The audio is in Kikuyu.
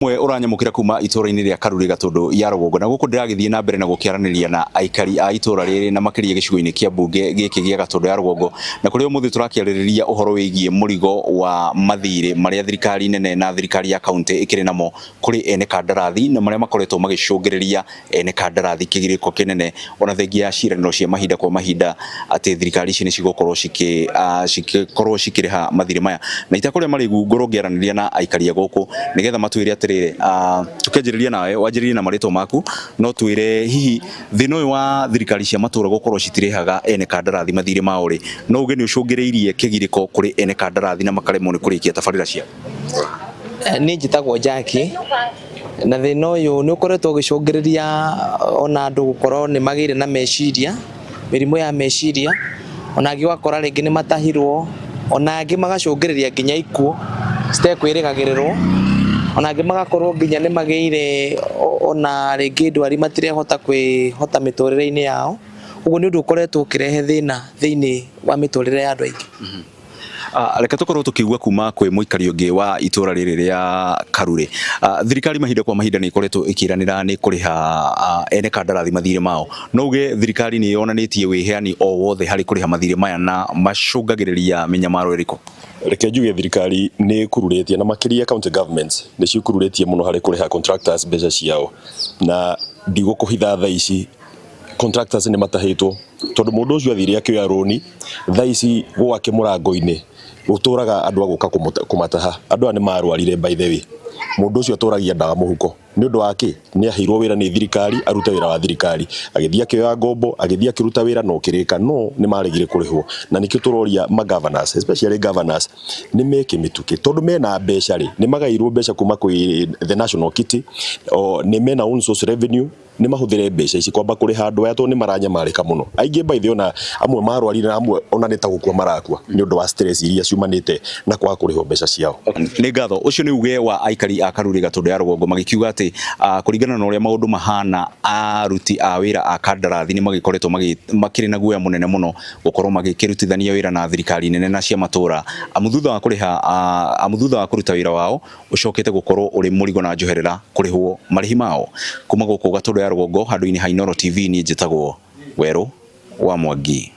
Ũmwe ũranyamũkĩra kuma itũra-inĩ rĩa Karuri Gatũndũ ya rũgongo na gũkũ ndĩragĩthiĩ na mbere na gũkĩaranĩria na aikari a itũra rĩrĩ na makĩria gĩcigo-inĩ kĩa mbunge gĩkĩ gĩa Gatũndũ ya rũgongo na kũrĩa ũmũthĩ tũrakĩarĩrĩria ũhoro wĩgiĩ mũrigo wa mathirĩ marĩa thirikari nene na thirikari ya kaunti ĩkĩrĩ namo kũrĩ ene kandarathi na marĩa makoretwo magĩcũngĩrĩria ene kandarathi kĩgirĩko kĩnene ona thengia ya ciĩranĩro cia mahinda kwa mahinda atĩ thirikari ici nĩ cigũkorwo cigĩkorwo cikĩrĩha mathirĩ maya na itakũrĩa marĩgu ngorwo ngĩaranĩria na aikari a gũkũ nĩgetha matwĩre atĩrĩrĩ, tũkĩanjĩrĩria nawe wanjĩrĩrie na marĩtwa maku no twĩre hihi thĩna ũyũ wa thirikari cia matũra gũkorwo citirĩhaga ene kandarathi mathirĩ mao rĩ, no uge nĩ ũcũngĩrĩirie kĩgirĩko kũrĩ ene kandarathi na makaremwo nĩ kũrĩkia tabarĩra ciao? Niĩ njĩtagwo Jackie na thĩna ũyũ nĩ ũkoretwo ũgĩcũngĩrĩria ona andũ gũkorwo nĩ magĩire na meciria, mĩrimũ ya meciria, ona angĩ ũgakora rĩngĩ nĩ matahirwo, ona angĩ magacũngĩrĩria nginya ikuũ citekwĩrĩgagĩrĩrwo, ona angĩ magakorwo nginya nĩ magĩire ona rĩngĩ ndwari matirehota kwĩhota mĩtũrĩre-inĩ yao, ũguo nĩ ũndũ ũkoretwo ũkĩrehe thĩna thĩiniĩ wa mĩtũrĩre ya andũ aingĩ. Reke tũkorwo tũkĩigua kuma kwĩ mũikari ũngĩ wa itũra rĩrĩ rĩa Karure. Thirikari mahinda kwa mahinda nĩ ĩkoretwo ĩkĩranĩra nĩ kũrĩha ene kandarathi mathirĩ mao. No uge thirikari nĩ yonanĩtie wĩheani o wothe harĩ kũrĩha mathirĩ maya na macũngagĩrĩria mĩnyamaro ĩrĩkũ? Reke njuge thirikari nĩ ĩkururĩtie na makĩria county governments nĩ cikururĩtie mũno harĩ kũrĩha contractors mbeca ciao, na ndigũkũhitha thaa ici contractors nĩ matahĩtwo tondũ mũndũ ũcio athire akĩoya rũni, thaa ici gwake mũrango-inĩ gũtũraga andũ a gũka kũmataha. Andũ aya nĩ marwarire by the way, mũndũ ũcio atũragia ndawa mũhuko nĩ ũndũ wa kĩ? Nĩ aheirwo wĩra nĩ thirikari arute wĩra wa thirikari, agĩthiĩ akĩoya ngombo, agĩthiĩ akĩruta wĩra na ũkĩrĩka, no nĩ maregire kũrĩhwo. Na nĩkĩo tũroria ma governors, especially governors, nĩ meke mĩtũkĩ tondũ mena mbeca rĩ, nĩ magaĩirwo mbeca kuma kwĩ the national kitty, nĩ mena own source revenue, nĩ mahũthĩre mbeca ici kwamba kũrĩha andũ aya tondũ nĩ maranyamarĩka mũno. Aingĩ by the way ona amwe marwarire na amwe ona nĩ ta gũkua marakua nĩ ũndũ wa stress iria ciumanĩte na kwaga kũrĩhwo mbeca ciao. Nĩ ngatho. Ũcio nĩ uge wa aikari a Karuri Gatũndũ ya rũgongo magĩkiuga atĩ kũringana na ũrĩa maũndũ mahana aruti a wĩra a kandarathi nĩ magĩkoretwo makĩrĩ na guoya mũnene mũno gũkorwo magĩkĩrutithania wĩra na thirikari nene na cia matũra amu thutha wa kũrĩha amu thutha wa kũruta wĩra wao ũcokete gũkorwo ũrĩ mũrigo na njoherera kũrĩhwo marĩhi mao. Kuma gũkũ Gatũndũ ya rũgongo handũ-inĩ ha Inooro TV niĩ njĩtagwo Werũ wa Mwangi.